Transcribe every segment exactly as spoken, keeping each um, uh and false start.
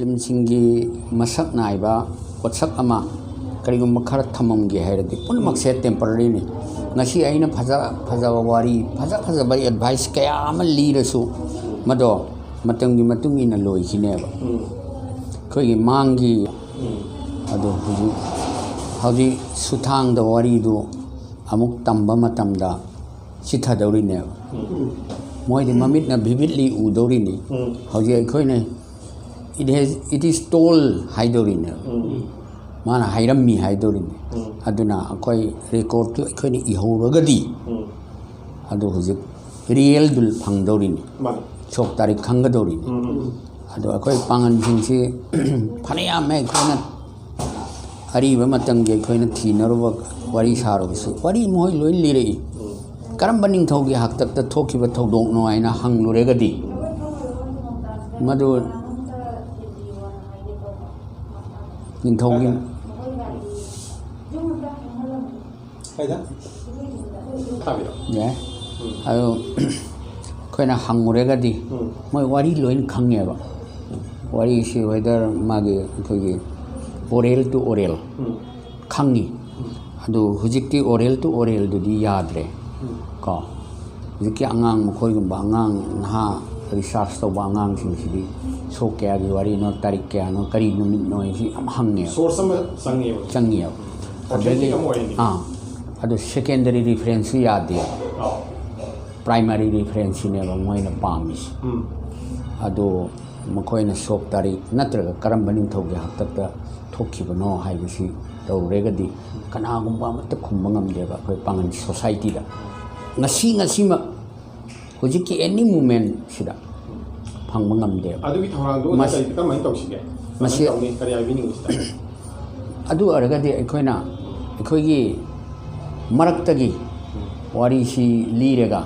ꯐꯤꯂꯝꯁꯤꯡꯒꯤ ꯃꯁꯛ ꯅꯥꯏꯕ ꯄꯣꯠꯁꯛ ꯑꯃ ꯀꯔꯤꯒꯨꯝꯕ ꯈꯔ ꯊꯝꯃꯝꯒꯦ ꯍꯥꯏꯔꯗꯤ, ꯄꯨꯝꯅꯃꯛꯁꯦ ꯇꯦꯝꯄꯔꯔꯤꯅꯤ꯫ ꯉꯁꯤ ꯑꯩꯅ ꯐꯖ ꯐꯖꯕ ꯋꯥꯔꯤ, ꯐꯖ ꯐꯖꯕ ꯑꯦꯗꯚꯥꯏꯁ ꯀꯌꯥ ꯑꯃ ꯂꯤꯔꯁꯨ, ꯃꯗꯣ ꯃꯇꯝꯒꯤ ꯃꯇꯨꯡ ꯏꯟꯅ ꯂꯣꯏꯈꯤꯅꯦꯕ꯫ ꯑꯩꯈꯣꯏꯒꯤ ꯃꯥꯡꯒꯤ ꯑꯗꯣ ꯍꯧꯖꯤꯛ, ꯍꯧꯖꯤꯛ ꯁꯨꯊꯥꯡꯗ ꯋꯥꯔꯤꯗꯨ ꯑꯃꯨꯛ ꯇꯝꯕ ꯃꯇꯝꯗ ꯆꯤꯊꯗꯧꯔꯤꯅꯦꯕ꯫ ꯃꯣꯏꯗꯤ ꯃꯃꯤꯠꯅ ꯚꯤꯚꯤꯠꯂꯤ ꯎꯗꯧꯔꯤꯅꯤ꯫ ꯍꯧꯖꯤꯛ ꯑꯩꯈꯣꯏꯅ "It has, it is told" ꯍꯥꯏꯗꯧꯔꯤꯅꯦꯕ꯫ ꯃꯥꯅ ꯍꯥꯏꯔꯝꯃꯤ ꯍꯥꯏꯗꯧꯔꯤꯅꯤ꯫ ꯑꯗꯨꯅ ꯑꯩꯈꯣꯏ ꯔꯦꯀꯣꯔꯠꯇꯨ ꯑꯩꯈꯣꯏꯅ ꯏꯍꯧꯔꯒꯗꯤ, ꯑꯗꯨ ꯍꯧꯖꯤꯛ ꯔꯤꯌꯦꯜꯗꯨ ꯐꯪꯗꯧꯔꯤꯅꯤ꯫ ꯃꯥꯅꯤ꯫ ꯁꯣꯛ ꯇꯥꯔꯤꯛ ꯈꯪꯒꯗꯧꯔꯤꯅꯤ꯫ ꯑꯗꯣ ꯑꯩꯈꯣꯏ ꯄꯥꯡꯒꯟꯁꯤꯡꯁꯤ ꯐꯅꯌꯥꯝ ꯑꯩꯈꯣꯏꯅ ꯑꯔꯤꯕ ꯃꯇꯝꯒꯤ ꯑꯩꯈꯣꯏꯅ ꯊꯤꯅꯔꯨꯕ, ꯋꯥꯔꯤ ꯁꯥꯔꯨꯕꯁꯨ, ꯋꯥꯔꯤ ꯃꯈꯣꯏ ꯂꯣꯏ ꯂꯤꯔꯛꯏ꯫ ꯀꯔꯝꯕ ꯅꯤꯡꯊꯧꯒꯤ ꯍꯥꯛꯇꯛꯇ ꯊꯣꯛꯈꯤꯕ ꯊꯧꯗꯣꯛꯅꯣ ꯍꯥꯏꯅ ꯍꯪꯂꯨꯔꯒꯗꯤ, ꯃꯗꯨ ꯅꯤꯡꯊꯧꯒꯤ ꯀꯥꯏꯗ? ꯊꯥꯕꯤꯔꯣ꯫ ꯌꯥꯏ꯫ ꯑꯗꯣ ꯑꯩꯈꯣꯏꯅ ꯍꯪꯉꯨꯔꯒꯗꯤ, ꯎꯝ꯫ ꯃꯣꯏ ꯋꯥꯔꯤ ꯂꯣꯏꯅ ꯈꯪꯉꯦꯕ꯫ ꯋꯥꯔꯤꯁꯤ whether ꯃꯥꯒꯤ ꯑꯩꯈꯣꯏꯒꯤ oral to oral ꯎꯝ꯫ ꯈꯪꯉꯤ꯫ ꯑꯗꯨ ꯍꯧꯖꯤꯛꯇꯤ oral to oralꯗꯨꯗꯤ ꯌꯥꯗ꯭ꯔꯦ꯫ ꯎꯝ꯫ ꯀꯣ, ꯍꯧꯖꯤꯛꯀꯤ ꯑꯉꯥꯡ, ꯃꯈꯣꯏꯒꯨꯝꯕ ꯑꯉꯥꯡ ꯅꯍꯥ, ꯔꯤꯁꯥꯔꯁ ꯇꯧꯕ ꯑꯉꯥꯡꯁꯤꯡꯁꯤꯗꯤ ꯁꯣꯛ ꯀꯌꯥꯒꯤ ꯋꯥꯔꯤꯅꯣ, ꯇꯥꯔꯤꯛ ꯀꯌꯥꯅꯣ, ꯀꯔꯤ ꯅꯨꯃꯤꯠꯅꯣ ꯍꯥꯏꯁꯤ ꯌꯥꯝ ꯍꯪꯉꯦꯕ꯫ ꯁꯣꯔꯁ ꯑꯃ ꯆꯪꯉꯦꯕ꯫ ꯆꯪꯉꯦꯕ꯫ Authentic ꯑꯗꯒꯤ, ꯑꯃ ꯑꯣꯏꯍꯟꯅꯤꯡꯉꯤ꯫ ꯑꯥ, ꯑꯗꯨ secondary referenceꯁꯨ ꯌꯥꯗꯦ꯫ ꯑꯥꯎ꯫ Primary referenceꯁꯤꯅꯦꯕ ꯃꯣꯏꯅ ꯄꯥꯝꯃꯤꯁꯦ꯫ ꯎꯝ꯫ ꯑꯗꯣ ꯃꯈꯣꯏꯅ ꯁꯣꯛ ꯇꯥꯔꯤꯛ ꯅꯠꯇ꯭ꯔꯒ ꯀꯔꯝꯕ ꯅꯤꯡꯊꯧꯒꯤ ꯍꯥꯛꯇꯛꯇ ꯊꯣꯛꯈꯤꯕꯅꯣ ꯍꯥꯏꯕꯁꯤ ꯇꯧꯔꯒꯗꯤ, ꯀꯅꯥꯒꯨꯝꯕ ꯑꯃꯠꯇ ꯈꯨꯝꯕ ꯉꯝꯗꯦꯕ ꯑꯩꯈꯣꯏ ꯄꯥꯡꯒꯟ societyꯗ꯫ ꯉꯁꯤ, ꯉꯁꯤꯃꯛ ꯍꯧꯖꯤꯛꯀꯤ any momentꯁꯤꯗ ꯐꯪꯕ ꯉꯝꯗꯦꯕ꯫ ꯑꯗꯨꯒꯤ ꯊꯧꯔꯥꯡꯗꯣ ꯑꯣꯖꯥ ꯃꯁꯤ ꯀꯔꯤ, ꯀꯔꯝꯍꯥꯏꯅ ꯇꯧꯁꯤꯒꯦ? ꯀꯃꯥꯏꯅ ꯃꯁꯤ ꯇꯧꯅꯤ? ꯀꯔꯤ ꯍꯥꯏꯕꯤꯅꯤꯡꯉꯤ ꯁꯤꯗ? ꯑꯗꯨ ꯑꯣꯏꯔꯒꯗꯤ ꯑꯩꯈꯣꯏꯅ ꯑꯩꯈꯣꯏꯒꯤ ꯃꯔꯛꯇꯒꯤ ꯋꯥꯔꯤꯁꯤ ꯂꯤꯔꯒ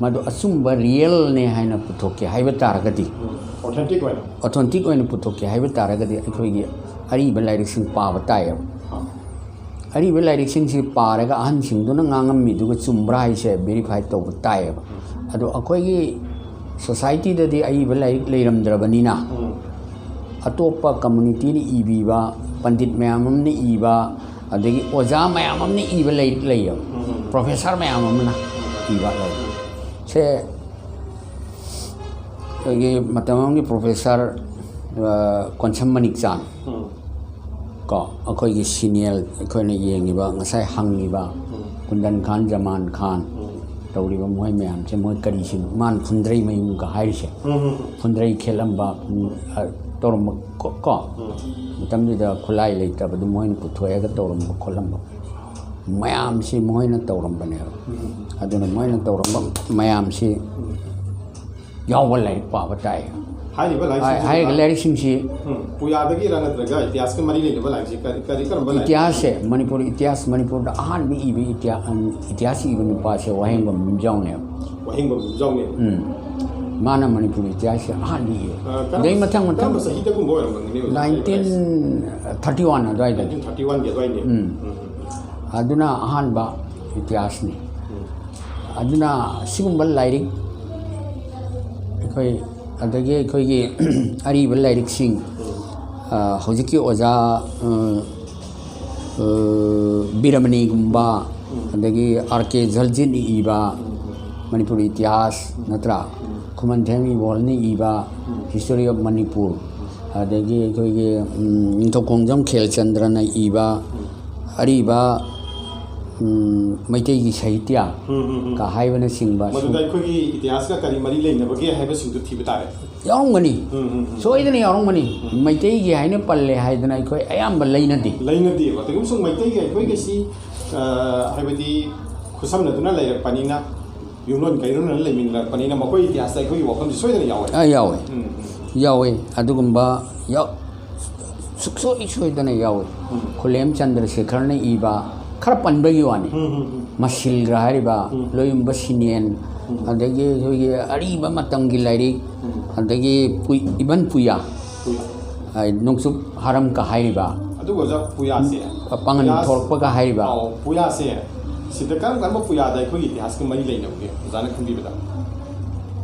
ꯃꯗꯨ ꯑꯆꯨꯝꯕ ꯔꯤꯌꯦꯜꯅꯦ ꯍꯥꯏꯅ ꯄꯨꯊꯣꯛꯀꯦ ꯍꯥꯏꯕ ꯇꯥꯔꯒꯗꯤ, ꯎꯝ, authentic ꯑꯣꯏꯅ꯫ Authentic ꯑꯣꯏꯅ ꯄꯨꯊꯣꯛꯀꯦ ꯍꯥꯏꯕ ꯇꯥꯔꯒꯗꯤ ꯑꯩꯈꯣꯏꯒꯤ ꯑꯔꯤꯕ ꯂꯥꯏꯔꯤꯛꯁꯤꯡ ꯄꯥꯕ ꯇꯥꯏꯌꯦꯕ꯫ ꯑꯥ꯫ ꯑꯔꯤꯕ ꯂꯥꯏꯔꯤꯛꯁꯤꯡꯁꯤ ꯄꯥꯔꯒ ꯑꯍꯟꯁꯤꯡꯗꯨꯅ ꯉꯥꯡꯉꯝꯃꯤꯗꯨꯒ ꯆꯨꯝꯕ꯭ꯔꯥ ꯍꯥꯏꯁꯦ verify ꯇꯧꯕ ꯇꯥꯏꯌꯦꯕ꯫ ꯑꯗꯣ ꯑꯩꯈꯣꯏꯒꯤ societyꯗꯗꯤ ꯑꯏꯕ ꯂꯥꯏꯔꯤꯛ ꯂꯩꯔꯝꯗ꯭ꯔꯕꯅꯤꯅ, ꯎꯝ꯫ ꯑꯇꯣꯞꯄ ꯀꯝꯃꯨꯅꯤꯇꯤꯅ ꯏꯕꯤꯕ, ꯄꯟꯗꯤꯠ ꯃꯌꯥꯝ ꯑꯃꯅ ꯏꯕ, ꯑꯗꯒꯤ ꯑꯣꯖꯥ ꯃꯌꯥꯝ ꯑꯃꯅ ꯏꯕ ꯂꯩ-, ꯂꯩꯌꯦꯕ꯫ ꯎꯝ꯫ ꯄ꯭ꯔꯣꯐꯦꯁꯔ ꯃꯌꯥꯝ ꯑꯃꯅ ꯏꯕ ꯂꯩ꯫ ꯁꯦ ꯑꯩꯈꯣꯏꯒꯤ ꯃꯇꯝ ꯑꯃꯒꯤ ꯄ꯭ꯔꯣꯐꯦꯁꯔ, ꯑ, ꯀꯣꯟꯁꯝ ꯃꯅꯤꯛꯆꯥꯟ꯫ ꯎꯝ꯫ ꯀꯣ, ꯑꯩꯈꯣꯏꯒꯤ ꯁꯤꯅꯤꯌꯔ, ꯑꯩꯈꯣꯏꯅ ꯌꯦꯡꯉꯤꯕ, ꯉꯁꯥꯏ ꯍꯪꯉꯤꯕ, ꯎꯝ꯫ ꯀꯨꯟꯗꯟ ꯈꯥꯟ, ꯖꯃꯥꯟ ꯈꯥꯟ ꯎꯝ꯫ ꯇꯧꯔꯤꯕ ꯃꯣꯏ ꯃꯌꯥꯝꯁꯦ, ꯃꯣꯏ ꯀꯔꯤꯁꯤꯡ, ꯃꯥꯅ ꯐꯨꯟꯗ꯭ꯔꯩ ꯃꯌꯨꯝꯒ ꯍꯥꯏꯔꯤꯁꯦ, ꯎꯝ, ꯎꯝ, ꯎꯝ꯫ ꯐꯨꯟꯗ꯭ꯔꯩ ꯈꯦꯠꯂꯝꯕ, ꯎꯝ, ꯑ, ꯇꯧꯔꯝꯕ ꯀꯣ, ꯀꯣ? ꯎꯝ꯫ ꯃꯇꯝꯗꯨꯗ ꯈꯨꯠꯂꯥꯏ ꯂꯩꯇꯕꯗꯨ ꯃꯣꯏꯅ ꯄꯨꯊꯣꯛꯑꯒ ꯇꯧꯔꯝꯕ ꯈꯣꯠꯂꯝꯕ ꯃꯌꯥꯝꯁꯤ ꯃꯣꯏꯅ ꯇꯧꯔꯝꯕꯅꯦꯕ꯫ ꯎꯝ꯫ ꯑꯗꯨꯅ ꯃꯣꯏꯅ ꯇꯧꯔꯝꯕ ꯃꯌꯥꯝꯁꯤ ꯎꯝ꯫ ꯌꯥꯎꯕ ꯂꯥꯏꯔꯤꯛ ꯄꯥꯕ ꯇꯥꯏ꯫ ꯍꯥꯏꯔꯤꯕ ꯂꯥꯏꯔꯤꯛꯁꯤꯡꯁꯤ ꯍꯥꯏ-, ꯍꯥꯏꯔꯤꯕ ꯂꯥꯏꯔꯤꯛꯁꯤꯡꯁꯤ ꯎꯝ, ꯄꯨꯌꯥꯗꯒꯤꯔ ꯅꯠꯇ꯭ꯔꯒ ꯏꯇꯤꯍꯥꯁꯀ ꯃꯔꯤ ꯂꯩꯅꯕ ꯂꯥꯏꯔꯤꯛꯁꯤ ꯀꯔꯤ, ꯀꯔꯤ, ꯀꯔꯝꯕ ꯂꯥꯏꯔꯤꯛ? ꯏꯇꯤꯍꯥꯁꯁꯦ, ꯃꯅꯤꯄꯨꯔ ꯏꯇꯤꯍꯥꯁ, ꯃꯅꯤꯄꯨꯔꯗ ꯑꯍꯥꯟꯕ ꯏꯕ ꯏꯇꯤꯍꯥ-, ꯎꯝ, ꯏꯇꯤꯍꯥꯁ ꯏꯕ ꯅꯨꯄꯥꯁꯦ ꯋꯥꯍꯦꯡꯕꯝ ꯌꯨꯝꯖꯥꯎꯅꯦꯕ꯫ ꯋꯥꯍꯦꯡꯕꯝ ꯌꯨꯝꯖꯥꯎꯅꯦꯕ꯫ ꯎꯝ꯫ ꯃꯥꯅ ꯃꯅꯤꯄꯨꯔ ꯏꯇꯤꯍꯥꯁꯁꯦ ꯑꯍꯥꯟꯕ ꯏꯌꯦ꯫ ꯑ, ꯀꯔꯝꯕ, ꯑꯗꯩ ꯃꯊꯪ ꯃꯊꯪ ꯀꯔꯝꯕ ꯆꯍꯤꯗꯒꯨꯝꯕ ꯑꯣꯏꯔꯝꯒꯅꯤ ꯑꯣꯖꯥ? ꯅꯥꯏꯟꯇꯤꯟ ꯊꯥꯔꯇꯤ ꯋꯥꯟ ꯑꯗꯨꯋꯥꯏꯗ꯫ ꯅꯥꯏꯟꯇꯤꯟ ꯊꯥꯔꯇꯤ ꯋꯥꯟꯒꯤ ꯑꯗꯨꯋꯥꯏꯅꯦ꯫ ꯎꯝ꯫ ꯎꯝ, ꯎꯝ, ꯎꯝ꯫ ꯑꯗꯨꯅ ꯑꯍꯥꯟꯕ ꯏꯇꯤꯍꯥꯁꯅꯤ꯫ ꯎꯝ꯫ ꯑꯗꯨꯅ ꯁꯤꯒꯨꯝꯕ ꯂꯥꯏꯔꯤꯛ ꯑꯩꯈꯣꯏ, ꯑꯗꯒꯤ ꯑꯩꯈꯣꯏꯒꯤ ꯑꯔꯤꯕ ꯂꯥꯏꯔꯤꯛꯁꯤꯡ, ꯎꯝ꯫ ꯑ, ꯍꯧꯖꯤꯛꯀꯤ ꯑꯣꯖꯥ, ꯑ, ꯑ, ꯕꯤꯔꯃꯅꯤꯒꯨꯝꯕ, ꯎꯝ꯫ ꯑꯗꯒꯤ ꯑꯥꯔ ꯀꯦ ꯖꯜꯖꯤꯠꯅ ꯏꯕ ꯎꯝ꯫ ꯃꯅꯤꯄꯨꯔ ꯏꯇꯤꯍꯥꯁ, ꯎꯝ꯫ ꯅꯠꯇ꯭ꯔꯥ? ꯎꯝ꯫ ꯈꯨꯃꯟꯊꯦꯝ ꯏꯕꯣꯜꯅ ꯏꯕ ꯎꯝ꯫ History of Manipur, ꯎꯝ꯫ ꯑꯗꯒꯤ ꯑꯩꯈꯣꯏꯒꯤ, ꯎꯝ, ꯅꯤꯡꯊꯧ ꯈꯣꯡꯖꯝ ꯈꯦꯜꯆꯟꯗ꯭ꯔꯅ ꯏꯕ ꯎꯝ꯫ ꯑꯔꯤꯕ, ꯎꯝ, ꯃꯩꯇꯩꯒꯤ ꯁꯥꯍꯤꯇ꯭ꯌ ꯎꯝ, ꯎꯝ, ꯎꯝ꯫ ꯀ ꯍꯥꯏꯕꯅꯆꯤꯡꯕ ꯃꯗꯨꯗ ꯁꯨꯝ ꯑꯩꯈꯣꯏꯒꯤ ꯏꯇꯤꯍꯥꯁꯀ ꯀꯔꯤ ꯃꯔꯤ ꯂꯩꯅꯕꯒꯦ ꯍꯥꯏꯕꯁꯤꯡꯗꯨ ꯊꯤꯕ ꯇꯥꯔꯦ꯫ ꯌꯥꯎꯔꯝꯒꯅꯤ꯫ ꯎꯝ, ꯎꯝ, ꯎꯝ꯫ ꯁꯣꯏꯗꯅ ꯌꯥꯎꯔꯝꯒꯅꯤ꯫ ꯎꯝ꯫ ꯃꯩꯇꯩꯒꯤ ꯍꯥꯏꯅ ꯄꯜꯂꯦ ꯍꯥꯏꯗꯅ ꯑꯩꯈꯣꯏ ꯑꯌꯥꯝꯕ ꯂꯩꯅꯗꯦ꯫ ꯂꯩꯅꯗꯦꯕ꯫ ꯀꯩꯒꯨꯝꯕ ꯁꯨꯝ ꯃꯩꯇꯩꯒꯤ ꯑꯩꯈꯣꯏꯒꯁꯤ, ꯑ, ꯍꯥꯏꯕꯗꯤ ꯈꯨꯠꯁꯝꯅꯗꯨꯅ ꯂꯩꯔꯛꯄꯅꯤꯅ, ꯌꯨꯝꯂꯣꯟ ꯀꯩꯔꯣꯟꯅꯅ ꯂꯩꯃꯤꯟꯅꯔꯛꯄꯅꯤꯅ ꯃꯈꯣꯏ ꯏꯇꯤꯍꯥꯁꯇ ꯑꯩꯈꯣꯏꯒꯤ ꯋꯥꯐꯝꯁꯤ ꯁꯣꯏꯗꯅ ꯌꯥꯎꯋꯦ꯫ ꯑ, ꯌꯥꯎꯋꯦ꯫ ꯎꯝ, ꯎꯝ꯫ ꯌꯥꯎꯋꯦ꯫ ꯑꯗꯨꯒꯨꯝꯕ ꯌꯥꯎ-, ꯁꯨꯛꯁꯣꯏ ꯁꯣꯏꯗꯅ ꯌꯥꯎꯋꯤ꯫ ꯎꯝ꯫ ꯈꯨꯂꯦꯝ ꯆꯟꯗ꯭ꯔꯁꯦꯈꯔꯅ ꯏꯕ, ꯈꯔ ꯄꯟꯕꯒꯤ ꯋꯥꯅꯤ꯫ ꯎꯝ, ꯎꯝ, ꯎꯝ꯫ ꯃꯁꯤꯜꯒ ꯍꯥꯏꯔꯤꯕ, ꯎꯝ꯫ ꯂꯣꯌꯨꯝꯕ ꯁꯤꯅꯦꯟ, ꯎꯝ꯫ ꯑꯗꯒꯤ ꯑꯩꯈꯣꯏꯒꯤ ꯑꯔꯤꯕ ꯃꯇꯝꯒꯤ ꯂꯥꯏꯔꯤꯛ, ꯎꯝ꯫ ꯑꯗꯒꯤ ꯄꯨꯏ-, ꯏꯕꯟ ꯄꯨꯌꯥ, ꯄꯨꯌꯥ꯫ ꯑ, ꯅꯣꯡꯆꯨꯞ ꯍꯥꯔꯝꯀ ꯍꯥꯏꯔꯤꯕ, ꯑꯗꯨꯒ ꯑꯣꯖꯥ ꯄꯨꯌꯥꯁꯦ, ꯄꯥꯉꯟ ꯄꯨꯌꯥ-, ꯊꯣꯔꯛꯄꯒ ꯍꯥꯏꯔꯤꯕ꯫ ꯑꯥꯎ, ꯄꯨꯌꯥꯁꯦ, ꯁꯤꯗ ꯀꯔꯝ ꯀꯔꯝꯕ ꯄꯨꯌꯥꯗ ꯑꯩꯈꯣꯏꯒꯤ ꯏꯇꯤꯍꯥꯁꯀ ꯃꯔꯤ ꯂꯩꯅꯕꯒꯦ, ꯑꯣꯖꯥꯅ ꯈꯪꯕꯤꯕꯗ?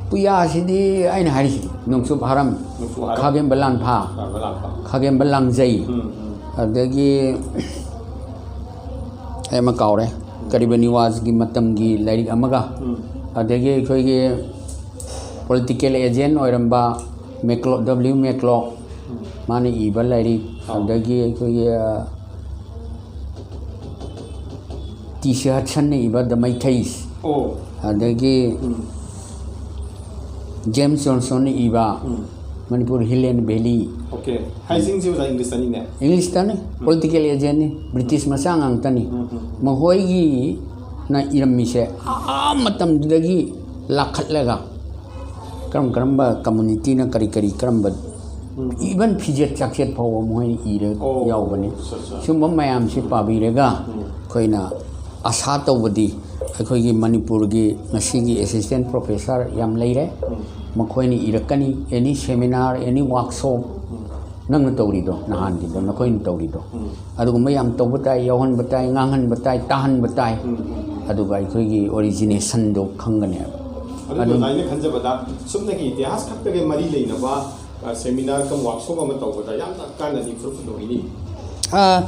ꯄꯨꯌꯥꯁꯤꯗꯤ ꯑꯩꯅ ꯍꯥꯏꯔꯤꯁꯤꯗꯤ ꯅꯣꯡꯆꯨꯞ ꯍꯥꯔꯝ, ꯅꯣꯡꯆꯨꯞ ꯍꯥꯔꯝ꯫ ꯈꯥꯒꯦꯝꯕ ꯂꯥꯟꯐꯥ, ꯈꯥꯒꯦꯝꯕ ꯂꯥꯟꯐꯥ꯫ ꯈꯥꯒꯦꯝꯕ ꯂꯥꯡꯖꯩ, ꯎꯝ, ꯎꯝ꯫ ꯑꯗꯒꯤ ꯑꯩ ꯑꯃ ꯀꯥꯎꯔꯦ, ꯀꯔꯤꯕ ꯅꯤꯋꯥꯖꯒꯤ ꯃꯇꯝꯒꯤ ꯂꯥꯏꯔꯤꯛ ꯑꯃꯒ, ꯎꯝ꯫ ꯑꯗꯒꯤ ꯑꯩꯈꯣꯏꯒꯤ ꯄꯣꯂꯤꯇꯤꯀꯦꯜ ꯑꯦꯖꯦꯟ ꯑꯣꯏꯔꯝꯕ ꯃꯦꯀ꯭ꯂꯣ, ꯗꯕ꯭ꯂꯤꯌꯨ ꯃꯦꯀ꯭ꯂꯣ, ꯎꯝ꯫ ꯃꯥꯅ ꯏꯕ ꯂꯥꯏꯔꯤꯛ, ꯑꯥ꯫ ꯑꯗꯒꯤ ꯑꯩꯈꯣꯏꯒꯤ, ꯑ, ꯇꯤ ꯁꯤ ꯍꯠꯁꯟꯅ ꯏꯕ The Meiteis, ꯑꯣ꯫ ꯑꯗꯒꯤ ꯎꯝ꯫ ꯖꯦꯝꯁ ꯖꯣꯟꯁꯟꯅ ꯏꯕ ꯎꯝ꯫ Manipur Hill and Valley꯫ Okay. ꯍꯥꯏꯁꯤꯡꯁꯤ ꯑꯣꯖꯥ ꯏꯪꯂꯤꯁꯇꯅꯤꯅꯦ? ꯏꯪꯂꯤꯁꯇꯅꯤ, ꯎꯝ꯫ ꯄꯣꯂꯤꯇꯤꯀꯦꯜ ꯑꯦꯖꯦꯟꯅꯤ, ꯕ꯭ꯔꯤꯇꯤꯁ ꯃꯆꯥ ꯉꯥꯛꯇꯅꯤ꯫ ꯎꯝ, ꯎꯝ, ꯎꯝ꯫ ꯃꯈꯣꯏꯒꯤꯅ ꯏꯔꯝꯃꯤꯁꯦ ꯑꯥ ꯃꯇꯝꯗꯨꯗꯒꯤ ꯂꯥꯈꯠꯂꯒ ꯀꯔꯝ ꯀꯔꯝꯕ ꯀꯝꯃꯨꯅꯤꯇꯤꯅ ꯀꯔꯤ ꯀꯔꯤ ꯀꯔꯝꯕ, ꯎꯝ꯫ Even ꯐꯤꯖꯦꯠ ꯆꯥꯛꯁꯦꯠ ꯐꯥꯎꯕ ꯃꯣꯏꯅ ꯏꯔ ꯑꯣ, ꯌꯥꯎꯕꯅꯤ꯫ ꯑꯠꯆꯥ, ꯑꯠꯆꯥ꯫ ꯁꯤꯒꯨꯝꯕ ꯃꯌꯥꯝꯁꯤ ꯄꯥꯕꯤꯔꯒ ꯎꯝ꯫ ꯑꯩꯈꯣꯏꯅ ꯑꯁꯥ ꯇꯧꯕꯗꯤ ꯑꯩꯈꯣꯏꯒꯤ ꯃꯅꯤꯄꯨꯔꯒꯤ ꯉꯁꯤꯒꯤ ꯑꯦꯁꯤꯁꯇꯦꯟ ꯄ꯭ꯔꯣꯐꯦꯁꯔ ꯌꯥꯝ ꯂꯩꯔꯦ, ꯎꯝ꯫ ꯃꯈꯣꯏꯅ ꯏꯔꯛꯀꯅꯤ꯫ Any seminar, any workshop, ꯎꯝ꯫ ꯅꯪꯅ ꯇꯧꯔꯤꯗꯣ, ꯅꯍꯥꯟꯒꯤꯗꯣ, ꯅꯈꯣꯏꯅ ꯇꯧꯔꯤꯗꯣ, ꯎꯝ꯫ ꯑꯗꯨꯒꯨꯝꯕ ꯌꯥꯝ ꯇꯧꯕ ꯇꯥꯏ, ꯌꯥꯎꯍꯟꯕ ꯇꯥꯏ, ꯉꯥꯡꯍꯟꯕ ꯇꯥꯏ, ꯇꯥꯍꯟꯕ ꯇꯥꯏ꯫ ꯎꯝ, ꯎꯝ, ꯎꯝ꯫ ꯑꯗꯨꯒ ꯑꯩꯈꯣꯏꯒꯤ ꯑꯣꯔꯤꯖꯤꯅꯦꯁꯟꯗꯣ ꯈꯪꯒꯅꯦꯕ꯫ ꯑꯗꯨꯗꯤ ꯑꯗꯨꯝ ꯑꯣꯖꯥ, ꯑꯩꯅ ꯈꯟꯖꯕꯗ ꯁꯨꯞꯅꯒꯤ ꯏꯇꯤꯍꯥꯁ ꯈꯛꯇꯒꯤ ꯃꯔꯤ ꯂꯩꯅꯕ, ꯑ, ꯁꯦꯃꯤꯅꯥꯔ ꯀꯝ ꯋꯥꯛꯁꯣꯞ ꯑꯃ ꯇꯧꯕꯗ ꯌꯥꯝꯅ ꯀꯥꯟꯅꯅꯤ, ꯄ꯭ꯔꯨꯐ ꯑꯣꯏꯅꯤ꯫ ꯑ,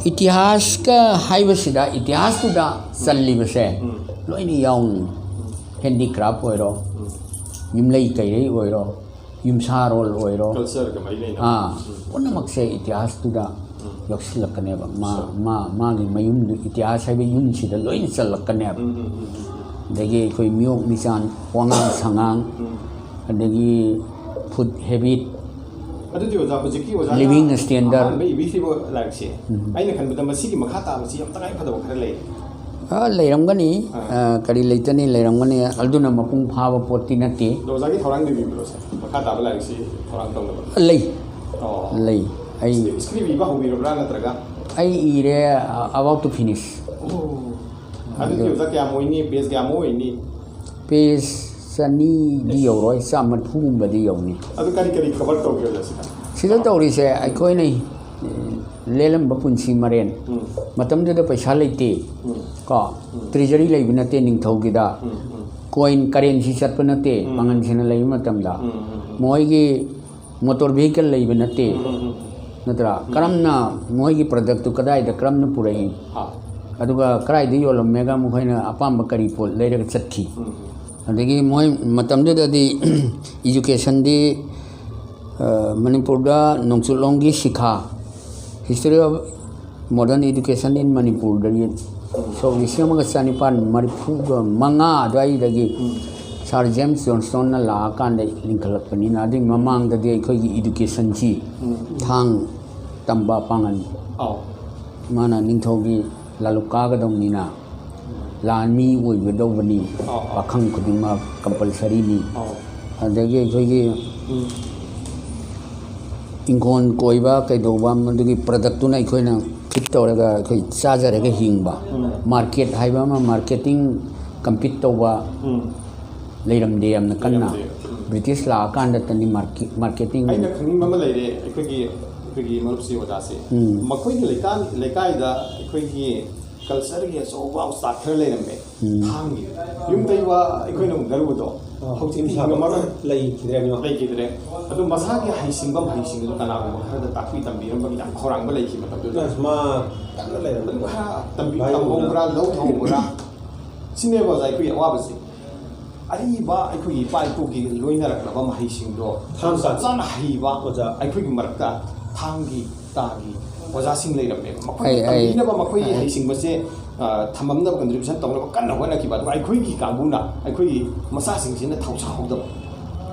ꯏꯇꯤꯍꯥꯁꯀ ꯍꯥꯏꯕꯁꯤꯗ, ꯏꯇꯤꯍꯥꯁꯇꯨꯗ ꯆꯜꯂꯤꯕꯁꯦ ꯎꯝ꯫ ꯂꯣꯏꯅ ꯌꯥꯎꯅꯤ꯫ ꯎꯝ꯫ ꯍꯦꯟꯗꯤꯀ꯭ꯔꯥꯐ ꯑꯣꯏꯔꯣ, ꯎꯝ꯫ ꯌꯨꯝꯂꯩ ꯀꯩꯔꯩ ꯑꯣꯏꯔꯣ, ꯌꯨꯝꯁꯥꯔꯣꯜ ꯑꯣꯏꯔꯣ, ꯀꯜꯆꯔꯒ ꯃꯔꯤ ꯂꯩꯅꯕ꯫ ꯑꯥ, ꯎꯝ꯫ ꯄꯨꯝꯅꯃꯛꯁꯦ ꯏꯇꯤꯍꯥꯁꯇꯨꯗ ꯎꯝ꯫ ꯌꯥꯎꯁꯤꯜꯂꯛꯀꯅꯦꯕ꯫ ꯃꯥ, ꯁꯨꯝ꯫ ꯃꯥ, ꯃꯥꯒꯤ ꯃꯌꯨꯝꯗꯨ, ꯏꯇꯤꯍꯥꯁ ꯍꯥꯏꯕ ꯌꯨꯝꯁꯤꯗ ꯂꯣꯏꯅ ꯆꯜꯂꯛꯀꯅꯦꯕ꯫ ꯎꯝ, ꯎꯝ, ꯎꯝ, ꯎꯝ, ꯎꯝ꯫ ꯑꯗꯒꯤ ꯑꯩꯈꯣꯏ ꯃꯤꯑꯣꯛ ꯃꯤꯆꯥꯟ, ꯋꯥꯉꯥꯡ ꯁꯉꯥꯡ, ꯎꯝ꯫ ꯑꯗꯒꯤ ꯐꯨꯗ ꯍꯦꯕꯤꯠ, ꯑꯗꯨꯗꯤ ꯑꯣꯖꯥ, ꯍꯧꯖꯤꯛꯀꯤ ꯑꯣꯖꯥꯅ ꯂꯤꯕꯤꯡ ꯁ꯭ꯇꯦꯟꯗꯔꯗ꯫ ꯑꯍꯥꯟꯕ ꯏꯕꯤꯈꯤꯕ ꯂꯥꯏꯔꯤꯛꯁꯦ, ꯎꯝ꯫ ꯑꯩꯅ ꯈꯟꯕꯗ ꯃꯁꯤꯒꯤ ꯃꯈꯥ ꯇꯥꯕꯁꯤ ꯌꯥꯝ ꯇꯉꯥꯏ ꯐꯗꯕ ꯈꯔ ꯂꯩ꯫ ꯑ, ꯂꯩꯔꯝꯒꯅꯤ꯫ ꯑꯥ꯫ ꯑ, ꯀꯔꯤ ꯂꯩꯇꯅꯤ? ꯂꯩꯔꯝꯒꯅꯤ꯫ ꯑꯗꯨꯅ ꯃꯄꯨꯡ ꯐꯥꯕ ꯄꯣꯠꯇꯤ ꯅꯠꯇꯦ꯫ ꯑꯗꯣ ꯑꯣꯖꯥꯒꯤ ꯊꯧꯔꯥꯡ ꯂꯩꯕꯤꯕ꯭ꯔꯣ, ꯁꯦ? ꯃꯈꯥ ꯇꯥꯕ ꯂꯥꯏꯔꯤꯛꯁꯤ ꯊꯧꯔꯥꯡ ꯇꯧꯅꯕ? ꯂꯩ꯫ ꯑꯣ꯫ ꯂꯩ꯫ ꯑꯩ ꯁ꯭ꯀ꯭ꯔꯤꯞ ꯏꯕ ꯍꯧꯕꯤꯔꯕ꯭ꯔꯥ, ꯅꯠꯇ꯭ꯔꯒ? ꯑꯩ ꯏꯔꯦ, ꯑ, about to finish꯫ ꯑꯣ꯫ ꯑꯗꯨꯗꯤ ꯑꯗꯨ ꯑꯣꯖꯥ, ꯀꯌꯥꯝ ꯑꯣꯏꯅꯤ? ꯄꯦꯖ ꯀꯌꯥꯃꯨꯛ ꯑꯣꯏꯅꯤ? ꯄꯦꯖ ꯆꯅꯤꯗꯤ ꯌꯧꯔꯣꯏ, ꯆꯥꯝꯃ ꯃꯔꯤꯐꯨꯒꯨꯝꯕꯗꯤ ꯌꯧꯅꯤ꯫ ꯑꯗꯨ ꯀꯔꯤ ꯀꯔꯤ ꯀꯚꯔ ꯇꯧꯒꯦ ꯑꯣꯖꯥ ꯁꯤꯗ? ꯁꯤꯗ ꯇꯧꯔꯤꯁꯦ ꯑꯩꯈꯣꯏꯅ, ꯑꯦ, ꯂꯦꯜꯂꯝꯕ ꯄꯨꯟꯁꯤ ꯃꯔꯦꯟ꯫ ꯎꯝ꯫ ꯃꯇꯝꯗꯨꯗ ꯄꯩꯁꯥ ꯂꯩꯇꯦ꯫ ꯎꯝ꯫ ꯀꯣ? ꯎꯝ꯫ ꯇ꯭ꯔꯦꯖꯔꯤ ꯂꯩꯕ ꯅꯠꯇꯦ ꯅꯤꯡꯊꯧꯒꯤꯗ꯫ ꯎꯝ, ꯎꯝ꯫ ꯀꯣꯏꯟ ꯀꯔꯦꯟꯁꯤ ꯆꯠꯄ ꯅꯠꯇꯦ꯫ ꯎꯝ꯫ ꯄꯥꯡꯒꯟꯁꯤꯡꯅ ꯂꯩꯕ ꯃꯇꯝꯗ ꯎꯝ, ꯎꯝ, ꯎꯝ꯫ ꯃꯣꯏꯒꯤ ꯃꯣꯇꯣꯔ ꯚꯤꯍꯤꯀꯜ ꯂꯩꯕ ꯅꯠꯇꯦ꯫ ꯎꯝ, ꯎꯝ, ꯎꯝ꯫ ꯅꯠꯇ꯭ꯔꯥ? ꯎꯝ꯫ ꯀꯔꯝꯅ ꯃꯣꯏꯒꯤ ꯄ꯭ꯔꯗꯛꯇꯨ ꯀꯗꯥꯏꯗ ꯀꯔꯝꯅ ꯄꯨꯔꯛꯏ? ꯑꯥ꯫ ꯑꯗꯨꯒ ꯀꯗꯥꯏꯗ ꯌꯣꯜꯂꯝꯃꯦꯒ ꯃꯈꯣꯏꯅ ꯑꯄꯥꯝꯕ ꯀꯔꯤ ꯄꯣꯠ ꯂꯩꯔꯒ ꯆꯠꯈꯤ? ꯎꯝ꯫ ꯑꯗꯒꯤ ꯃꯣꯏ ꯃꯇꯝꯗꯨꯗꯗꯤ ꯏꯖꯨꯀꯦꯁꯟꯗꯤ, ꯑ, ꯃꯅꯤꯄꯨꯔꯗ ꯅꯣꯡꯆꯨꯞꯂꯣꯝꯒꯤ ꯁꯤꯈꯥ, History of Modern Education in Manipur ꯗꯒꯤ ꯁꯣꯛ ꯂꯤꯁꯤꯡ ꯑꯃꯒ ꯆꯅꯤꯄꯥꯟ ꯃꯔꯤꯐꯨꯒ ꯃꯉꯥ ꯑꯗꯨꯋꯥꯏꯗꯒꯤ ꯎꯝ꯫ ꯁꯥꯔ ꯖꯦꯝꯁ ꯖꯣꯟꯁꯇꯣꯟꯅ ꯂꯥꯛꯑꯀꯥꯟꯗ ꯂꯤꯡꯈꯠꯂꯛꯄꯅꯤꯅ, ꯑꯗꯨꯒꯤ ꯃꯃꯥꯡꯗꯗꯤ ꯑꯩꯈꯣꯏꯒꯤ ꯏꯗꯨꯀꯦꯁꯟꯁꯤ ꯎꯝ꯫ ꯊꯥꯡ ꯇꯝꯕ ꯄꯥꯡꯒꯟ ꯑꯧ꯫ ꯃꯥꯅ ꯅꯤꯡꯊꯧꯒꯤ ꯂꯥꯂꯨꯛ ꯀꯥꯒꯗꯧꯅꯤꯅ ꯂꯥꯟꯃꯤ ꯑꯣꯏꯒꯗꯧꯕꯅꯤ, ꯑꯧ, ꯑꯧ꯫ ꯄꯥꯈꯪ ꯈꯨꯗꯤꯡꯃꯛ ꯀꯝꯄꯜꯁꯔꯤꯅꯤ꯫ ꯑꯧ꯫ ꯑꯗꯒꯤ ꯑꯩꯈꯣꯏꯒꯤ ꯎꯝ꯫ ꯏꯪꯈꯣꯜ ꯀꯣꯏꯕ ꯀꯩꯗꯧꯕ, ꯃꯗꯨꯒꯤ ꯄ꯭ꯔꯗꯛꯇꯨꯅ ꯑꯩꯈꯣꯏꯅ ꯐꯤꯠ ꯇꯧꯔꯒ ꯑꯩꯈꯣꯏ ꯆꯥꯖꯔꯒ ꯍꯤꯡꯕ꯫ ꯎꯝ꯫ ꯃꯥꯔꯀꯦꯠ ꯍꯥꯏꯕ ꯑꯃ, ꯃꯥꯔꯀꯦꯇꯤꯡ ꯀꯝꯄꯤꯠ ꯇꯧꯕ ꯎꯝ꯫ ꯂꯩꯔꯝꯗꯦ ꯌꯥꯝꯅ ꯀꯟꯅ꯫ ꯂꯩꯔꯝꯗꯦ꯫ ꯎꯝ꯫ ꯕ꯭ꯔꯤꯇꯤꯁ ꯂꯥꯛꯑꯀꯥꯟꯗ ꯇꯅꯤ ꯃꯥꯔꯀꯦ-, ꯃꯥꯔꯀꯦꯇꯤꯡ꯫ ꯑꯩꯅ ꯈꯪꯅꯤꯡꯕ ꯑꯃ ꯂꯩꯔꯦ, ꯑꯩꯈꯣꯏꯒꯤ, ꯑꯩꯈꯣꯏꯒꯤ ꯃꯔꯨꯞꯁꯤ ꯑꯣꯖꯥꯁꯦ꯫ ꯎꯝ꯫ ꯃꯈꯣꯏꯒꯤ ꯂꯩꯀꯥ-, ꯂꯩꯀꯥꯏꯗ ꯑꯩꯈꯣꯏꯒꯤ ꯀꯜꯆꯔꯒꯤ ꯑꯆꯧꯕ ꯎꯁꯇꯥꯠ ꯈꯔ ꯂꯩꯔꯝꯃꯦ꯫ ꯎꯝ꯫ ꯊꯥꯡꯒꯤ ꯌꯨꯝ ꯇꯩꯕ ꯑꯩꯈꯣꯏꯅ ꯎꯅꯔꯨꯕꯗꯣ ꯑꯥ, ꯍꯧꯖꯤꯛꯇꯤ ꯌꯨꯝ ꯁꯥꯕ ꯍꯤꯡꯉꯝꯃꯔꯣꯏ꯫ ꯂꯩꯈꯤꯗ꯭ꯔꯦ ꯑꯅꯤꯃꯛ꯫ ꯂꯩꯈꯤꯗ꯭ꯔꯦ꯫ ꯑꯗꯨ ꯃꯁꯥꯒꯤ ꯍꯩꯁꯤꯡꯕ ꯃꯍꯩꯁꯤꯡꯗꯨ ꯀꯅꯥꯒꯨꯝꯕ ꯈꯔꯗ ꯇꯥꯛꯄꯤ ꯇꯝꯕꯤꯔꯝꯕꯒꯤ ꯌꯥꯝ ꯈꯧꯔꯥꯡꯕ ꯂꯩꯈꯤ ꯃꯇꯝꯗꯨꯗ꯫ ꯑꯁ, ꯃꯥ ꯀꯟꯅ ꯂꯩꯔꯝꯕꯅꯤ꯫ ꯑꯗꯨ ꯈꯔ ꯇꯝꯕꯤ-, ꯚꯥꯏ ꯇꯝꯍꯧꯕ꯭ꯔꯥ, ꯂꯧ ꯊꯝꯍꯧꯕ꯭ꯔꯥ? ꯁꯤꯅꯦꯕ ꯑꯣꯖꯥ ꯑꯩꯈꯣꯏꯒꯤ ꯑꯋꯥꯕꯁꯦ꯫ ꯑꯔꯤꯕ ꯑꯩꯈꯣꯏꯒꯤ ꯏꯄꯥ ꯏꯄꯨꯒꯤ ꯂꯣꯏꯅꯔꯛꯂꯕ ꯃꯍꯩꯁꯤꯡꯗꯣ ꯊꯥꯡ ꯆꯞ ꯆꯥꯅ ꯍꯩꯕ ꯑꯣꯖꯥ꯫ ꯑꯩꯈꯣꯏꯒꯤ ꯃꯔꯛꯇ ꯊꯥꯡꯒꯤ ꯇꯥꯒꯤ ꯑꯣꯖꯥꯁꯤꯡ ꯂꯩꯔꯝꯃꯦꯕ꯫ ꯃꯈꯣꯏꯅ ꯑꯩ, ꯑꯩ, ꯇꯝꯕꯤꯅꯕ, ꯃꯈꯣꯏꯒꯤ ꯑꯩ ꯍꯩꯁꯤꯡꯕꯁꯦ, ꯑ, ꯊꯝꯃꯝꯅꯕ, ꯀꯟꯇ꯭ꯔꯤꯕ꯭ꯌꯨꯁꯟ ꯇꯧꯅꯕ ꯀꯟꯅ ꯍꯣꯠꯅꯈꯤꯕ꯫ ꯑꯗꯨꯒ ꯑꯩꯈꯣꯏꯒꯤ ꯀꯥꯡꯕꯨꯅ, ꯑꯩꯈꯣꯏꯒꯤ ꯃꯆꯥꯁꯤꯡꯁꯤꯅ ꯊꯧꯁꯥꯍꯧꯗꯕ꯫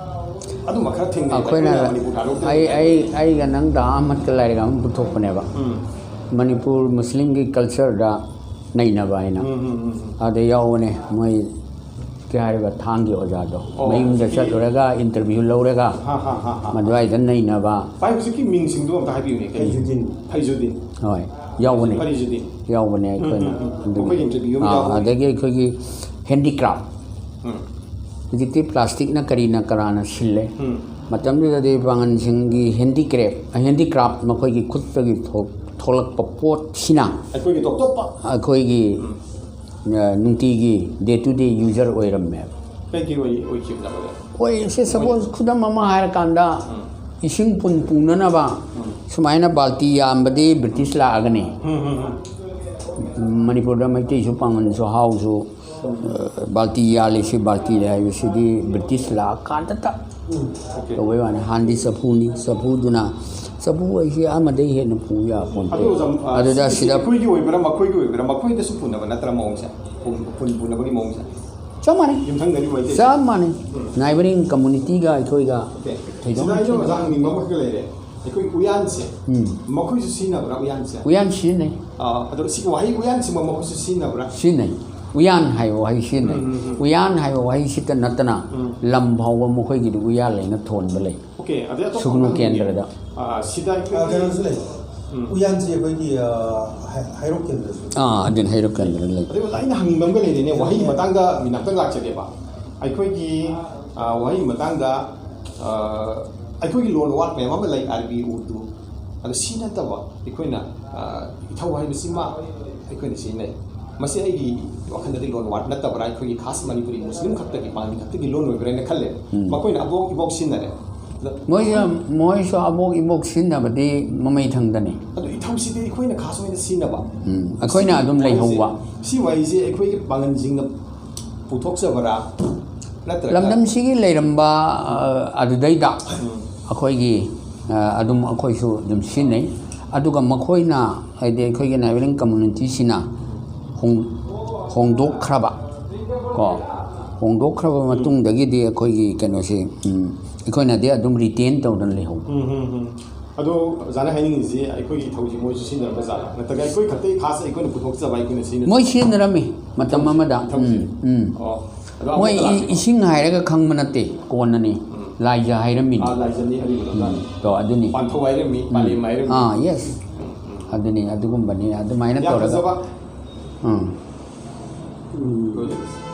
ꯑꯗꯨꯃ ꯈꯔ ꯊꯦꯡꯅꯩ꯫ ꯑꯩꯈꯣꯏꯅ, ꯑꯩꯈꯣꯏꯅ ꯃꯅꯤꯄꯨꯔ ꯇꯥꯂꯣꯛꯇ ꯑꯩ, ꯂꯩꯕ ꯑꯩ, ꯑꯩꯒ ꯅꯪꯗ ꯑꯍꯃꯗꯀ ꯂꯥꯏꯔꯤꯛ ꯑꯃ ꯄꯨꯊꯣꯛꯄꯅꯦꯕ꯫ ꯎꯝ꯫ ꯃꯅꯤꯄꯨꯔ ꯃꯨꯁꯂꯤꯝꯒꯤ ꯀꯜꯆꯔꯗ ꯅꯩꯅꯕ ꯍꯥꯏꯅ꯫ ꯎꯝ, ꯎꯝ, ꯎꯝ, ꯎꯝ꯫ ꯑꯗ ꯌꯥꯎꯕꯅꯦ꯫ ꯃꯣꯏ ꯀꯩ ꯍꯥꯏꯔꯤꯕ ꯊꯥꯡꯒꯤ ꯑꯣꯖꯥꯗꯣ ꯑꯣ, ꯃꯌꯨꯝꯗ ꯍꯧꯖꯤꯛꯀꯤ ꯆꯠꯂꯨꯔꯒ ꯏꯟꯇꯔꯚ꯭ꯌꯨ ꯂꯧꯔꯒ ꯍꯥ, ꯍꯥ, ꯍꯥ, ꯍꯥ꯫ ꯃꯗꯨꯋꯥꯏꯗ ꯅꯩꯅꯕ꯫ ꯚꯥꯏ, ꯍꯧꯖꯤꯛꯀꯤ ꯃꯤꯡꯁꯤꯡꯗꯣ ꯑꯝꯇ ꯍꯥꯏꯕꯤꯌꯨꯅꯦ, ꯀꯔꯤ? ꯐꯩꯖꯨꯗꯤꯟ꯫ ꯐꯩꯖꯨꯗꯤꯟ꯫ ꯍꯣꯏ, ꯌꯥꯎꯕꯅꯦ꯫ ꯐꯔꯤꯖꯨꯗꯤꯟ꯫ ꯌꯥꯎꯕꯅꯦ ꯎꯝ, ꯑꯩꯈꯣꯏꯅ꯫ ꯎꯝ, ꯎꯝ꯫ ꯑꯗꯨꯒꯤ꯫ ꯃꯈꯣꯏꯒꯤ ꯏꯟꯇꯔꯚ꯭ꯌꯨ ꯑꯃ ꯑꯥ, ꯌꯥꯎꯕꯅꯦ꯫ ꯑꯗꯒꯤ ꯑꯩꯈꯣꯏꯒꯤ ꯍꯦꯟꯗꯤꯀ꯭ꯔꯥꯐ꯫ ꯎꯝ꯫ ꯍꯧꯖꯤꯛꯇꯤ ꯄ꯭ꯂꯥꯁꯇꯤꯛꯅ ꯀꯔꯤꯅ ꯀꯔꯥꯅ ꯁꯤꯜꯂꯦ꯫ ꯎꯝ꯫ ꯃꯇꯝꯗꯨꯗꯗꯤ ꯄꯥꯡꯒꯟꯁꯤꯡꯒꯤ ꯍꯦꯟꯗꯤꯀ꯭ꯔꯦꯐ, ꯍꯦꯟꯗꯤꯀ꯭ꯔꯥꯐ, ꯃꯈꯣꯏꯒꯤ ꯈꯨꯠꯇꯒꯤ ꯊꯣꯛ-, ꯊꯣꯛꯂꯛꯄ ꯄꯣꯠꯁꯤꯅ ꯑꯩꯈꯣꯏꯒꯤ ꯇꯣꯞ ꯇꯣꯞꯄ꯫ ꯑꯩꯈꯣꯏꯒꯤ ꯎꯝ꯫ ꯅꯨꯡꯇꯤꯒꯤ ꯗꯦ ꯇꯨ ꯗꯦ ꯌꯨꯖꯔ ꯑꯣꯏꯔꯝꯃꯦꯕ꯫ ꯀꯩ ꯀꯩ ꯑꯣꯏ ꯑꯣꯏꯈꯤꯕꯅꯣ? ꯑꯣꯏ ꯁꯦ, ꯁꯄꯣꯁ, ꯈꯨꯗꯝ ꯑꯃ ꯍꯥꯏꯔꯀꯥꯟꯗ, ꯎꯝ꯫ ꯏꯁꯤꯡ ꯄꯨꯟ ꯄꯨꯅꯅꯕ ꯎꯝ꯫ ꯁꯨꯃꯥꯏꯅ ꯕꯥꯜꯇꯤ ꯌꯥꯝꯕꯗꯤ ꯕ꯭ꯔꯤꯇꯤꯁ ꯂꯥꯛꯑꯒꯅꯤ꯫ ꯎꯝ, ꯎꯝ, ꯎꯝ꯫ ꯃꯅꯤꯄꯨꯔꯗ ꯃꯩꯇꯩꯁꯨ, ꯄꯥꯉꯜꯁꯨ, ꯍꯥꯎꯁꯨ, ꯑ, ꯕꯥꯜꯇꯤ ꯌꯥꯜꯂꯤꯁꯤ, ꯕꯥꯜꯇꯤ ꯍꯥꯏꯕꯁꯤꯗꯤ ꯕ꯭ꯔꯤꯇꯤꯁ ꯂꯥꯛꯑꯀꯥꯟꯗꯇ ꯑꯣꯀꯦ꯫ ꯇꯧꯕꯩ ꯋꯥꯅꯤ꯫ ꯍꯥꯟꯗꯤ ꯆꯐꯨꯅꯤ, ꯆꯐꯨꯗꯨꯅ, ꯆꯐꯨ ꯍꯥꯏꯁꯤ ꯑꯃꯗꯩ ꯍꯦꯟꯅ ꯄꯨ ꯌꯥꯄꯣꯟꯇꯦ꯫ ꯑꯗꯨ ꯑꯣꯖꯥ, ꯑ, ꯑꯗꯨꯗ ꯁꯤꯒꯤꯁꯤ ꯁꯤꯗ ꯑꯩꯈꯣꯏꯒꯤ ꯑꯣꯏꯕ꯭ꯔꯥ, ꯃꯈꯣꯏꯒꯤ ꯑꯣꯏꯕ꯭ꯔꯥ, ꯃꯈꯣꯏꯗꯁꯨ ꯄꯨꯅꯕ ꯅꯠꯇ꯭ꯔꯥ ꯃꯑꯣꯡꯁꯦ? ꯄꯨꯟ-, ꯄꯨꯟ ꯄꯨꯅꯕꯒꯤ ꯃꯑꯣꯡꯁꯦ? ꯆꯞ ꯃꯥꯟꯅꯩ꯫ ꯌꯨꯝꯊꯪꯅꯔꯤꯕ ꯃꯩꯇꯩꯁꯦ? ꯆꯞ ꯃꯥꯟꯅꯩ꯫ ꯅꯥꯏꯕꯔꯤꯡ ꯀꯝꯃꯨꯅꯤꯇꯤꯒ ꯑꯩꯈꯣꯏꯒ ꯑꯣꯀꯦ꯫ ꯊꯣꯏꯗꯣꯛꯅ ꯁꯤꯗ ꯑꯩꯅ ꯑꯣꯖꯥ ꯈꯦꯠꯅꯕ ꯍꯪꯅꯤꯡꯕ ꯑꯃꯈꯛ ꯂꯩꯔꯦ꯫ ꯑꯩꯈꯣꯏ ꯎꯌꯥꯟꯁꯦ, ꯎꯝ꯫ ꯃꯈꯣꯏꯁꯨ ꯁꯤꯖꯤꯟꯅꯕ꯭ꯔꯥ ꯎꯌꯥꯟꯁꯦ? ꯎꯌꯥꯟ ꯁꯤꯖꯤꯟꯅꯩ꯫ ꯑꯥ, ꯑꯗꯣ ꯁꯤ ꯋꯥꯍꯩ ꯎꯌꯥꯟꯁꯤꯃꯛ ꯃꯈꯣꯏꯁꯨ ꯁꯤꯖꯤꯟꯅꯕ꯭ꯔꯥ? ꯁꯤꯖꯤꯟꯅꯩ꯫ ꯎꯌꯥꯟ ꯍꯥꯏꯕ ꯋꯥꯍꯩ ꯁꯤꯖꯤꯟꯅꯩ꯫ ꯎꯝ, ꯎꯝ, ꯎꯝ꯫ ꯎꯌꯥꯟ ꯍꯥꯏꯕ ꯋꯥꯍꯩꯁꯤꯇ ꯅꯠꯇꯅ ꯎꯝ꯫ ꯂꯝ ꯐꯥꯎꯕ ꯃꯈꯣꯏꯒꯤꯗꯤ ꯎꯌꯥꯟ ꯂꯩꯅ ꯊꯣꯟꯕ ꯂꯩ꯫ ꯑꯣꯀꯦ, ꯑꯗꯩ ꯑꯇꯣꯞꯄ ꯁꯨꯒꯅꯨ ꯑꯃ ꯍꯪꯒꯦ꯫ ꯀꯦꯟꯗ꯭ꯔꯗ꯫ ꯑꯥ, ꯁꯤꯗ ꯑꯥ, ꯀꯩꯅꯣꯁꯨ ꯂꯩ꯫ ꯎꯝ꯫ ꯎꯌꯥꯟꯁꯤ ꯑꯩꯈꯣꯏꯒꯤ, ꯑꯥ, ꯍꯩ-, ꯍꯩꯔꯣꯛ ꯀꯦꯟꯗ꯭ꯔꯁꯨ꯫ ꯑꯥ, ꯑꯗꯨꯅ ꯍꯩꯔꯣꯛ ꯀꯦꯟꯗ꯭ꯔꯗ ꯂꯩ꯫ ꯑꯗꯩ ꯑꯣꯖꯥ, ꯑꯩꯅ ꯍꯪꯅꯤꯡꯕ ꯑꯃꯒ ꯂꯩꯔꯦꯅꯦ, ꯋꯥꯍꯩꯒꯤ ꯃꯇꯥꯡꯗ ꯃꯤꯅꯥꯛꯇꯪ ꯂꯥꯛꯆꯒꯦꯕ꯫ ꯑꯩꯈꯣꯏꯒꯤ, ꯑꯥ, ꯋꯥꯍꯩꯒꯤ ꯃꯇꯥꯡꯗ, ꯑꯥ, ꯑꯩꯈꯣꯏꯒꯤ ꯂꯣꯟ ꯋꯥꯔꯗ ꯃꯌꯥꯝ ꯑꯃ ꯂꯩ, ꯑꯔꯕꯤ, ꯎꯔꯗꯨ꯫ ꯑꯗꯣ ꯁꯤ ꯅꯠꯇꯕ ꯑꯩꯈꯣꯏꯅ, ꯑꯥ, ꯏꯊꯧ ꯍꯥꯏꯕꯁꯤꯃ ꯑꯩꯈꯣꯏꯅ ꯁꯤꯖꯤꯟꯅꯩ꯫ ꯃꯁꯤ ꯑꯩꯒꯤ ꯋꯥꯈꯜꯗꯗꯤ ꯂꯣꯟ ꯋꯥꯔꯗ ꯅꯠꯇꯕ꯭ꯔꯥ? ꯑꯩꯈꯣꯏꯒꯤ ꯈꯥꯁ ꯃꯅꯤꯄꯨꯔꯤ ꯃꯨꯁꯂꯤꯝ ꯈꯛꯇꯒꯤ, ꯄꯥꯡꯒꯜ ꯈꯛꯇꯒꯤ ꯂꯣꯟ ꯑꯣꯏꯕ꯭ꯔꯥ ꯍꯥꯏꯅ ꯈꯜꯂꯦ꯫ ꯎꯝ꯫ ꯃꯈꯣꯏꯅ ꯑꯕꯣꯛ ꯏꯕꯣꯛ ꯁꯤꯖꯤꯟꯅꯔꯦ꯫ ꯑꯗ ꯃꯣꯏꯁꯨ, ꯃꯣꯏꯁꯨ ꯑꯕꯣꯛ ꯏꯕꯣꯛ ꯁꯤꯖꯤꯟꯅꯕꯗꯤ ꯃꯃꯩ ꯊꯪꯗꯅꯤ꯫ ꯑꯗꯨ ꯏꯊꯧꯁꯤꯗꯤ ꯑꯩꯈꯣꯏꯅ ꯈꯥꯁ ꯑꯣꯏꯅ ꯁꯤꯖꯤꯟꯅꯕ꯫ ꯎꯝ, ꯑꯩꯈꯣꯏꯅ ꯑꯗꯨꯝ ꯁꯤ ꯂꯩꯍꯧꯕ꯫ ꯋꯥꯍꯩꯁꯦ, ꯁꯤ ꯋꯥꯍꯩꯁꯦ ꯑꯩꯈꯣꯏꯒꯤ ꯄꯥꯡꯒꯜꯁꯤꯡꯅ ꯄꯨꯊꯣꯛꯆꯕꯔꯥ? ꯅꯠꯇ꯭ꯔꯒ ꯂꯝꯗꯝꯁꯤꯒꯤ ꯂꯩꯔꯝꯕ, ꯑ, ꯑꯗꯨꯗꯩꯗ ꯎꯝ꯫ ꯑꯩꯈꯣꯏꯒꯤ, ꯑ, ꯑꯗꯨꯝ ꯑꯩꯈꯣꯏꯁꯨ ꯑꯗꯨꯝ ꯁꯤꯖꯤꯟꯅꯩ꯫ ꯑꯗꯨꯒ ꯃꯈꯣꯏꯅ, ꯍꯥꯏꯗꯤ ꯑꯩꯈꯣꯏꯒꯤ ꯅꯥꯏꯕꯔꯤꯡ ꯀꯝꯃꯨꯅꯤꯇꯤꯁꯤꯅ ꯍꯣꯡ-, ꯍꯣꯡꯗꯣꯛꯈ꯭ꯔꯕ ꯀꯣ, ꯍꯣꯡꯗꯣꯛꯈ꯭ꯔꯕ ꯃꯇꯨꯡꯗꯒꯤꯗꯤ ꯑꯩꯈꯣꯏꯒꯤ ꯀꯩꯅꯣꯁꯦ, ꯎꯝ, ꯑꯩꯈꯣꯏꯅꯗꯤ ꯑꯗꯨꯝ ꯔꯤꯇꯦꯟ ꯇꯧꯗꯅ ꯂꯩꯍꯧꯕ꯫ ꯎꯝ, ꯎꯝ, ꯎꯝ꯫ ꯑꯗꯣ ꯑꯣꯖꯥꯅ ꯍꯥꯏꯅꯤꯡꯉꯤꯁꯤ ꯑꯩꯈꯣꯏꯒꯤ ꯏꯊꯧꯁꯤ ꯃꯣꯏꯁꯨ ꯁꯤꯖꯤꯟꯅꯔꯝꯕ ꯖꯥꯠꯂꯥ? ꯅꯠꯇ꯭ꯔꯒ ꯑꯩꯈꯣꯏ ꯈꯛꯇꯒꯤ ꯈꯥꯁ ꯑꯩꯈꯣꯏꯅ ꯄꯨꯊꯣꯛꯆꯕ, ꯑꯩꯈꯣꯏꯅ ꯁꯤꯖꯤꯟꯅꯖꯕ? ꯃꯣꯏ ꯁꯤꯖꯤꯟꯅꯔꯝꯃꯤ ꯃꯇꯝ ꯑꯃꯗ꯫ ꯏꯊꯧꯁꯤ? ꯎꯝ, ꯎꯝ꯫ ꯑꯣ, ꯑꯗꯣ ꯃꯣꯏ ꯑꯃꯨꯛꯀ ꯏ-, ꯂꯥꯛꯄꯤꯔꯣ? ꯏꯁꯤꯡ ꯍꯥꯏꯔꯒ ꯈꯪꯕ ꯅꯠꯇꯦ, ꯀꯣꯟꯅꯅꯤ꯫ ꯂꯥꯏꯖ ꯍꯥꯏꯔꯝꯃꯤꯅꯤ꯫ ꯑꯥ, ꯂꯥꯏꯖꯅꯤ ꯑꯔꯤꯕꯗꯣ꯫ ꯎꯝ, ꯇꯣ, ꯑꯗꯨꯅꯤ꯫ ꯄꯥꯟꯊꯧ ꯍꯥꯏꯔꯝꯃꯤ, ꯄꯥꯂꯦꯝ ꯍꯥꯏꯔꯝꯃꯤ꯫ ꯑꯥ, ꯌꯦꯁ꯫ ꯑꯗꯨꯅꯤ, ꯑꯗꯨꯒꯨꯝꯕꯅꯤ, ꯑꯗꯨꯃꯥꯏꯅ ꯌꯥꯝ ꯇꯧꯔꯒ꯫ ꯐꯖꯕ꯫ ꯎꯝ꯫ ꯎꯝ꯫